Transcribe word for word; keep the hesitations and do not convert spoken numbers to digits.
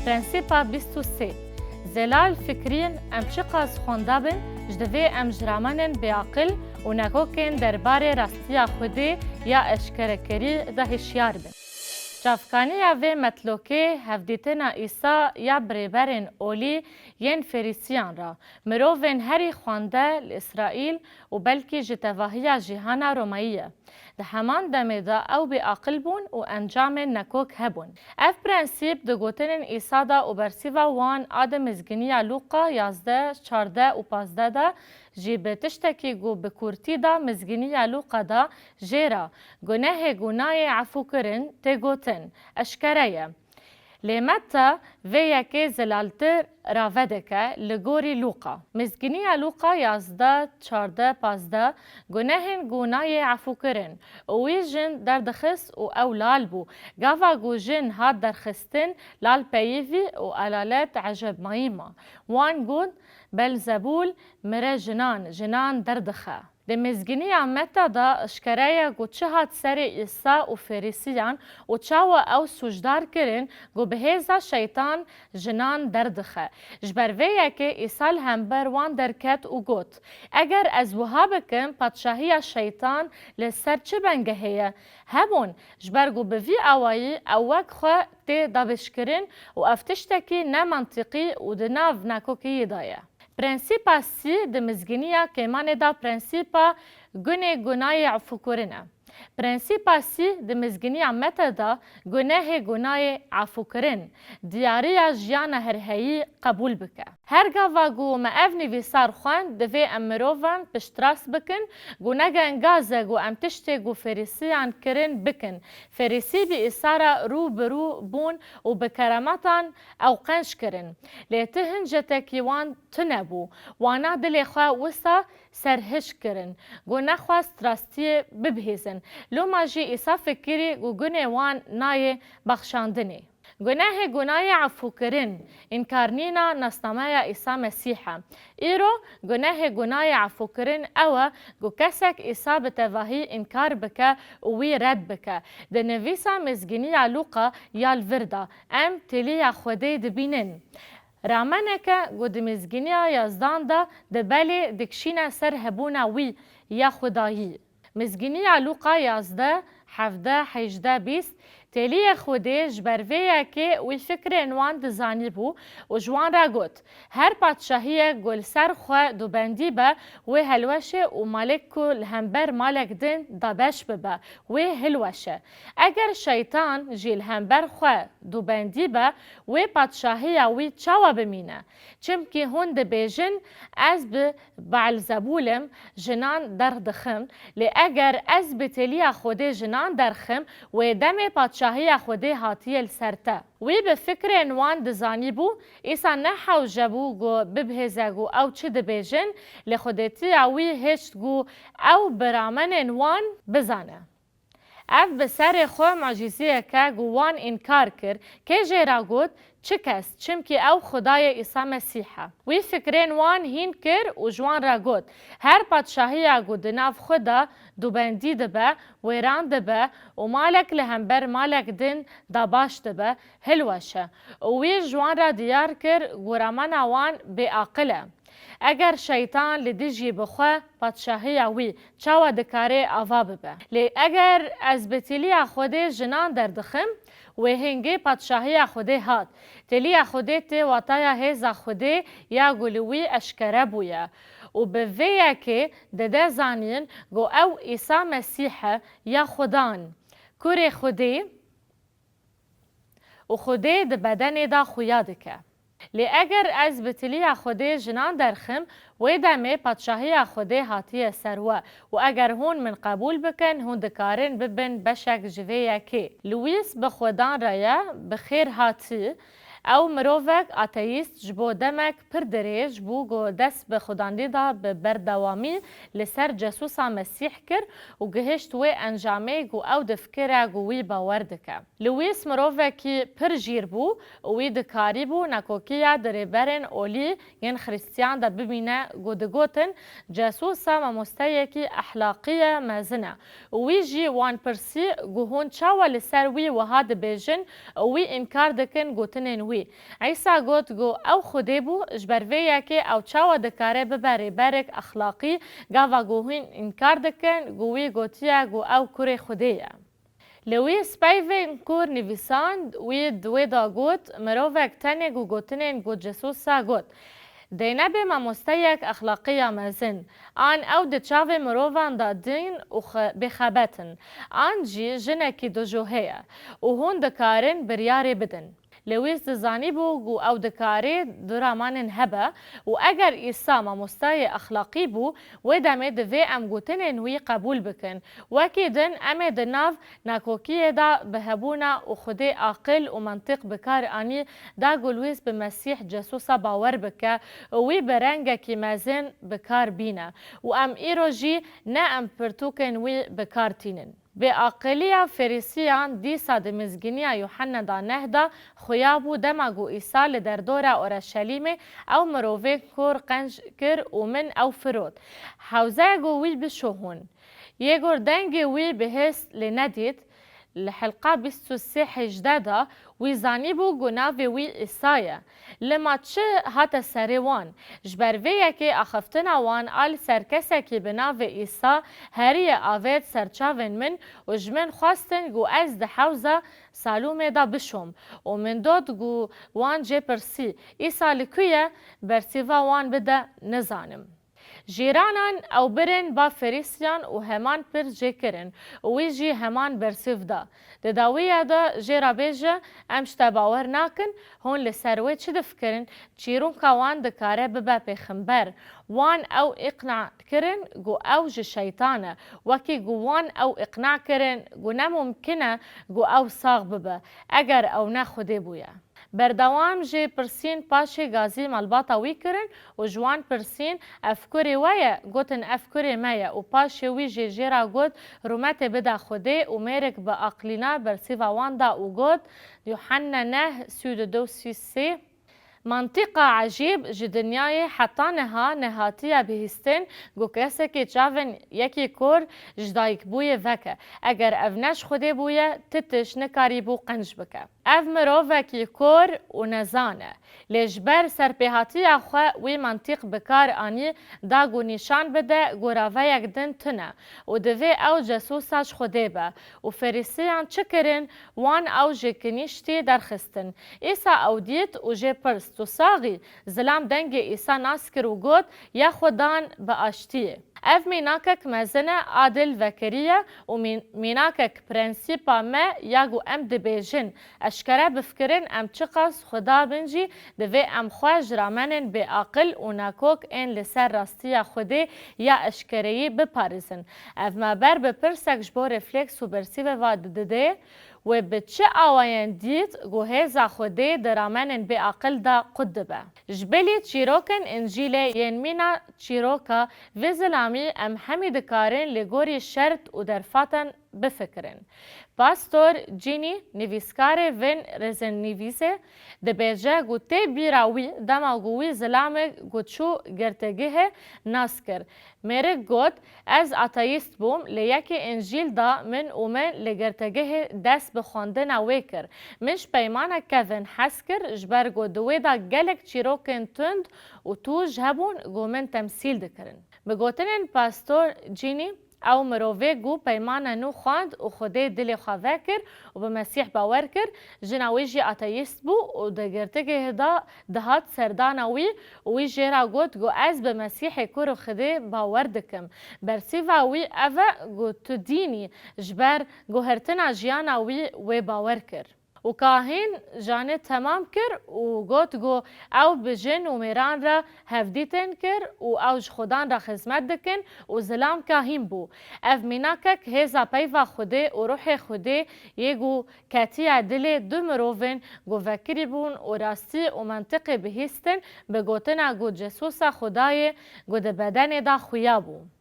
Prensîpa bîst û sê. Zelal fikrîn, em çiqas xwenda bin, ji divê em ji ramenên bêaqil û nekokên derbarê rastiya Xwedê ya eşkerekerî de hişyar bin. Çavkaniya vê metlokê hevdîtina Îsa ya bi rêberên olî yên Ferîsiyan re, mirovên herî xwende li Îsraîl û belkî ji tevahiya cîhana Romayî ye. Di heman demê de ew bêaqil bûn û encamên nekok hebûn. Ev prensîp di gotinên Îsa de û bersîva wan a di Mizgîniya Lûqa yazdeh, çardeh û pazdeh de jî bi tiştekî ku bi kûrtî de Mizgîniya Lûqa de jê re gunehê ku nayê efûkirin tê gotin, eşkere ye. Lê Metta vê yekê zelaltir rave dike li gorî Lûqa. Mizgîniya Lûqa yazdeh, çardeh, pazdeh, gunehên ku nayê efûkirin û wî jin derdixist û ew lal bû. Gava ku jin hat derxistin, lal peyivî û elalet ecebmayî ma. Wan got, Belzebûl mire jinan, jinan derdixe. Di Mizgîniya Metta de eşkere ye ku çi hat serê Îsa û Ferîsiyan û çawa ew sûcdar kirin ku bi hêza şeytan jinan derdixe. Ji ber vê yekê Îsa li hember wan derket û got, Eger ez wiha bikim, padşahiya şeytan li ser çi bengehê ye? Hebûn, ji ber ku bi vî awayî ew wek xwe tê dabêjkirin û ev tiştekî ne mentiqî û di nav nakokiyê de ye. Prensîpa sî di Mizgîniya Kêmanê de prensîpa gunê gunayê efûkirin e. Prensîpa sî di Mizgîniya Metta de gunehê gunayê efûkirin, diyariya jiyana herheyî qebûl bike. Her gava ku me ev nivîsar xwend, divê em mirovan piştrast bikin ku ne gengaz e ku em tiştê ku Ferîsiyan kirin bikin. Ferîsî bi Îsa re rû bi rû bûn û bi keremetan ew qenc kirin. Lê ti hin cetekî wan tune bû. Wana dilê xwe wisa serhişk kirin, ku nexwest rastiyê bibihîzin. Loma jî Îsa fikirî ku gunê wan nayê bexşandinê. Gunehê gunayê efûkirin, înkarnîna nasnameya Îsa Mesîh e. Îro gunehê gunayê efûkirin ew e ku kesek Îsa bi tevahî înkar bike û wî red bike. Di nivîsa Mizgîniya Lûqa ya li vir de em têliya Xwedê dibînin. Rameneke ku di Mizgîniya Yazdan de di belê dikişîne ser hebûna wî ya Xwedayî. Mizgîniya Lûqa yazdeh, hevdeh, hejdeh, bîst, têliyê Xwedê ji ber vê yekê wî fikrên wan dizanîbû û ji wan re got, Her padşahiyek ku li ser xwe dubendî be, wê helweşe û malek ku li hember malek din dabeş bibe, wê hilweşe. Eger şeytan jî li hember xwe dubendî be, wê padşahiya wî çawa bimîne? Çimkî hûn dibêjin, Ez bi Beelzebûl im jinan derdixim, lê eger ez bi têliya Xwedê jinan derxim, wê demê padşahiya Xwedê hatiye li ser te. Wî bi fikrên wan dizanîbû, Îsa ne hewce bû ku bibihêze ku ew çi dibêjin, lê xwedêtiya wî hişt ku ew bi ramenên wan bizane. Ev bi serê xwe mucîzeyek e ku wan înkar kir. Kê jê re got, Çi kes? Çimkî ew Xwedayê Îsa Mesîh e. Wî fikrên wan hîn kir û ji wan re got, Her padşahiya ku di nav xwe de dubendî dibe, wêran dibe û malek li hember malek din dabaş dibe, hilweş e. Û wî ji wan re diyar kir ku ramana wan bêaqil e. Eger şeytan li dijî bi xwe padşahiya wî, çawa dikare ava bibe? Lê eger ez bi têliya Xwedê jinan derdixim, wê hingê padşahiya Xwedê hat. Têliya Xwedê tê wataya hêza Xwedê ya ku li wî eşkere bûye û bi vê yekê dide zanîn ku ew Îsa Mesîh e ya Xudan, Kurê Xwedê, û Xwedê di bedenê de xuya dike. Lê eger ez bi têliya Xwedê jinan derxim, wê demê padşahiya Xwedê hatiye ser we û eger hûn min qebûl bikin, hûn dikarin bibin beşek ji vê yekê. Lewis bi Xwedan re ye, bi xêr hatî. Ew mirovek ateîst ji bo demek pir dirêj bû ku dest bi Xwedanî de bi berdewamî li ser Cesûsa Mesîh kir û gihişt wê encamê ku ew difikire ku wî bawer dike. Lewis mirovekî pir jîr bû û wî dikarîbû nakokiya di rêberên olî yên Xristiyan de bimîne ku digotin, Cesûsa mamosteyekî ehlaqî ye, mezin e. Û wî jî wan pirsî ku hûn çawa li ser wî wiha dibêjin û wî înkar dikin gotinên wî. Îsa got ku ew Xwedê bû, ji ber vê yekê ew çawa dikare bibe rêberek exlaqî, gava ku hûn înkar dikin ku wî gotiye ku ew kurê Xwedê ye? Lewîs peyvên kor nivîsand, wî di wê de got, mirovek tenê ku gotinên ku Cesûsa got, dê nebe mamosteyek exlaqî ya mezin, an ew di çavê mirovan de din û xe-, bêxebet in, an jî jinekî dijoh heye û hûn dikarin biryarê bidin. Lewîs dizanîbû ku ew dikare du ramanên hebe û eger Îsa mamostayê exlaqî bû, wê demê divê em gotinên wî qebûl bikin. Wekî din, em ê di nav nakokiyê de bi hebûna û Xwedê aqil û mentiq bi kar anî da ku Lewîs bi Mesîh Cesûsa bawer bike û wî bi rengekî mezin bi kar bîne û em îro jî ne em pirtûkên wî bi kar tînin. Bêaqiliya Ferîsiyan dîsa di mizgîniya Yuhanna da neh de xuyabû dema ku Îsa li derdora Oreşelîmê ew mirovên kor qenc kir û min ew firot. Hewzeyê ku wî bişo hûn. Yê gor dengê wî bihêst lê nedît. Li hilqa bîst û sê hejdeh de wî zanîbû ku navê wî Îsa ye. Lema çi hate serê wan? Ji ber vê yekê axiftina wan a li ser kesekî bi navê Îsa heriye avêt ser çavên min û ji min xwestin ku ez di hewza Salûmê de bişom û min dot ku wan jê pirsî, Îsa li ku ye? Bersîva wan bide, nizanim. Jîranan ew birin ba Ferîsiyan û heman pirs jê kirin û wî jî heman bersîv da. Di dawiya de jê re bêje, em ji te bawer nakin, hûn li ser wê çi difikirin? Çîroka wan dikare bibe pêxember. Wan ew îqna kirin ku ew ji şeytan e, wekî ku wan ew îqna kirin ku ne mumkin e ku ew sax bibe, eger ew ne Xwedê bûye. Berdewam jî pirsîn, paşê gazî malbata wî kirin û ji wan pirsîn, ev kurê we ye? Gotin, ev kurê me ye û paşê wî jî jê re got, rûmetê bide Xwedê û mêrik bi aqilîna bersîva wan da û got, Yuhanna neh, sî û du, sî û sê. Mantîqa ecîb ji dinyayê heta niha nehatiye bihîstin ku kesekî çavên yekî kor ji dayikbûyê veke. Eger ev ne ji Xwedê bûye, ti tişt nikarîbû qenc bike. Ev mirovekî kor û nezan e. Lê ji ber serpêhatiya xwe wî mantîq bi kar anî da ku nîşan bide ku raveyek din tune û divê ew cesûsa ji Xwedê be. Û Ferîsiyan çi kirin? Wan ew ji kinîştî derxistin. Îsa ew dît û jê pirs, Tu sax î? Zilam dengê Îsa nas kir û got, Ya xwe dan bi aştiyê. Ev mînakek mezin e a dil vekirî ye û mîn-, mînakek prensîpa me ya ku em dibêjin, eşkere bifikirin em çiqas Xuda bin jî divê em xwe ji ramenên bêaqil û nakok ên li ser rastiya Xwedê ya eşkereyî biparêzin. Ev me ber bi pirsek ji bo refleks û bersîvê ve dide, Wê bi çi awayên dît ku hêza Xwedê di ramenên bêaqil de qut dibe? Ji bilî çîrokên Încîlê yên mîna çîroka vê zilamî em hemî dikarin li gorî şert û derfatan bifikirin. Pastor Cînî, nivîskarê vin rêzinnivîsê, dibêje ku tê bîra wî dema ku wî zilamek ku çû girtîgehê nas kir. Mêrik got, Ez ateîst bûm, lê yekê Încîl da min û min li girtîgehê dest bi xwendina wê kir. Min ji peymanek kevin hez kir, ji ber ku di wê de gelek çîrokên tund û tûj hebûn ku min temsîl dikirin. Bi gotinên Pastor Cînî, ew mirovê ku peymana nû xwend û Xwedê dilê xwe vekir û bi Mesîh bawer kir, jina wê jî ateîst bû û di girtîgehê de dihat serdana wî û wî jê re got ku ez bi Mesîhê kur û Xwedê bawer dikim. Bersîva wî ev e ku tu dîn î, ji ber guhertina jiyana wî wê bawer kir. Û kahîn janê temam kir û got ku ew bi jin û mêran re hevdîtin kir û ew ji Xudan re xizmet dikin û zilam kahîn bû. Ev mînakek hêza peyva Xwedê û ruhê Xwedê yê ku ketiye dilê du mirovên ku vekirîbûn û rastî û mentiqê bihîstin bi gotina ku Cesûsa Xwedayê ku di bedenê de xuya bû.